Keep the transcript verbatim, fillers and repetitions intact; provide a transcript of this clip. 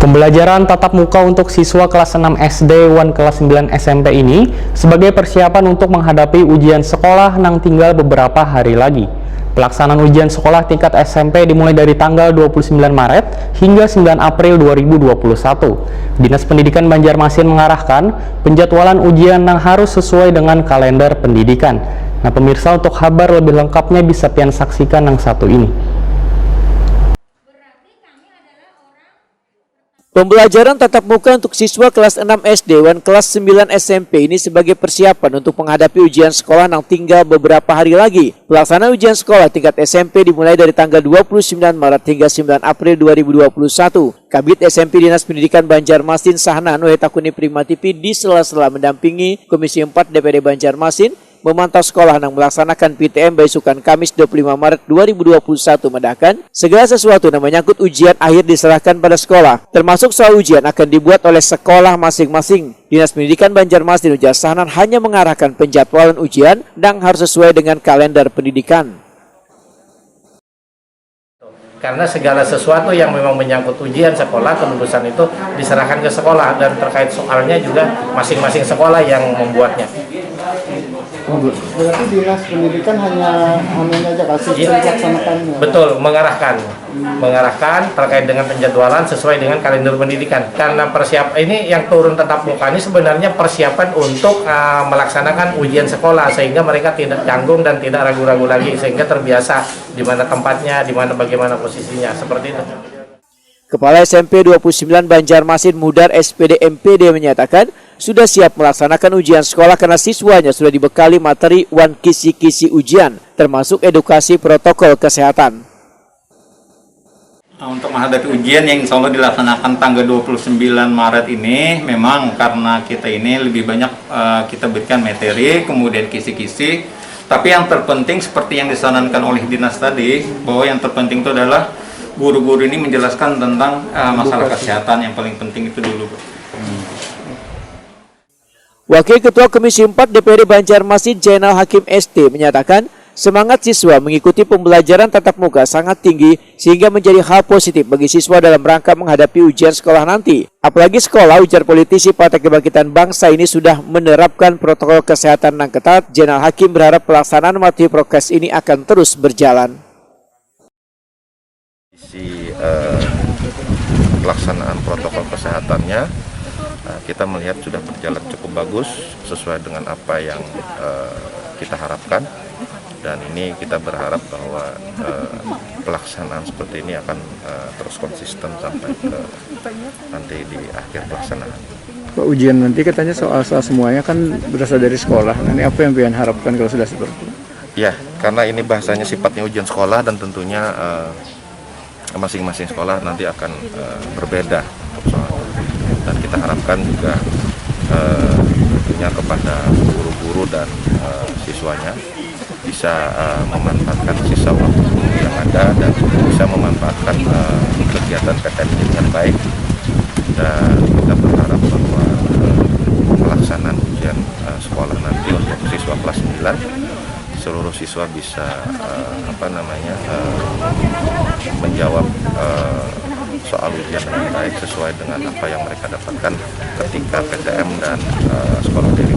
Pembelajaran tatap muka untuk siswa kelas enam S D wan kelas sembilan S M P ini sebagai persiapan untuk menghadapi ujian sekolah nang tinggal beberapa hari lagi. Pelaksanaan ujian sekolah tingkat S M P dimulai dari tanggal dua puluh sembilan Maret hingga sembilan April dua ribu dua puluh satu. Dinas Pendidikan Banjarmasin mengarahkan penjadwalan ujian nang harus sesuai dengan kalender pendidikan. Nah, pemirsa, untuk habar lebih lengkapnya bisa pian saksikan nang satu ini. Pembelajaran tatap muka untuk siswa kelas enam S D wan kelas sembilan S M P ini sebagai persiapan untuk menghadapi ujian sekolah nang tinggal beberapa hari lagi. Pelaksanaan ujian sekolah tingkat S M P dimulai dari tanggal dua puluh sembilan Maret hingga sembilan April dua ribu dua puluh satu. Kabid S M P Dinas Pendidikan Banjarmasin Sahnan Wahid Takuni Prima T V di sela-sela mendampingi Komisi empat D P D Banjarmasin memantau sekolah nang melaksanakan P T M baisukan Kamis dua puluh lima Maret dua ribu dua puluh satu madahkan, segala sesuatu nang menyangkut ujian akhir diserahkan pada sekolah, termasuk soal ujian akan dibuat oleh sekolah masing-masing. Dinas Pendidikan Banjarmasin, ujar Sahnan, hanya mengarahkan penjadwalan ujian nang harus sesuai dengan kalender pendidikan. Karena segala sesuatu yang memang menyangkut ujian sekolah, kelulusan itu diserahkan ke sekolah, dan terkait soalnya juga masing-masing sekolah yang membuatnya. Berarti dinas pendidikan hanya hanya aja kasih sistem pelaksanakannya. Betul, mengarahkan, mengarahkan terkait dengan penjadwalan sesuai dengan kalender pendidikan. Karena persiap ini yang turun tatap muka ini sebenarnya persiapan untuk uh, melaksanakan ujian sekolah, sehingga mereka tidak canggung dan tidak ragu-ragu lagi, sehingga terbiasa di mana tempatnya, di mana, bagaimana posisinya, seperti itu. Kepala S M P dua puluh sembilan Banjarmasin Mudar S P D M P D menyatakan sudah siap melaksanakan ujian sekolah karena siswanya sudah dibekali materi wan kisi-kisi ujian, termasuk edukasi protokol kesehatan. Nah, untuk menghadapi ujian yang insya Allah dilaksanakan tanggal dua puluh sembilan Maret ini, memang karena kita ini lebih banyak uh, kita berikan materi, kemudian kisi-kisi, tapi yang terpenting seperti yang disarankan oleh dinas tadi, bahwa yang terpenting itu adalah guru-guru ini menjelaskan tentang uh, masalah kesehatan, yang paling penting itu dulu. Wakil Ketua Komisi empat D P R D Banjarmasin Jainal Hakim S T menyatakan semangat siswa mengikuti pembelajaran tatap muka sangat tinggi sehingga menjadi hal positif bagi siswa dalam rangka menghadapi ujian sekolah nanti. Apalagi sekolah, ujar politisi Partai Kebangkitan Bangsa ini sudah menerapkan protokol kesehatan nang ketat. Jainal Hakim berharap pelaksanaan materi prokes ini akan terus berjalan. Si eh, pelaksanaan protokol kesehatannya eh, kita melihat sudah berjalan cukup bagus sesuai dengan apa yang eh, kita harapkan, dan ini kita berharap bahwa eh, pelaksanaan seperti ini akan eh, terus konsisten sampai ke nanti di akhir pelaksanaan. Pak, ujian nanti katanya soal-soal semuanya kan berasal dari sekolah. Nah, ini apa yang pian harapkan kalau sudah seperti itu? Ya, karena ini bahasanya sifatnya ujian sekolah dan tentunya eh, masing-masing sekolah nanti akan eh, berbeda untuk soal itu. Dan kita harapkan juga eh, tentunya kepada guru-guru dan eh, siswanya bisa eh, memanfaatkan sisa waktu yang ada dan bisa memanfaatkan eh, kegiatan P T M ini dengan baik. Dan kita berharap bahwa eh, pelaksanaan ujian eh, sekolah nanti untuk siswa kelas sembilan, seluruh siswa bisa eh, apa namanya eh, menjawab eh, soal ujian dengan baik sesuai dengan apa yang mereka dapatkan ketika P T M dan eh, sekolah daring.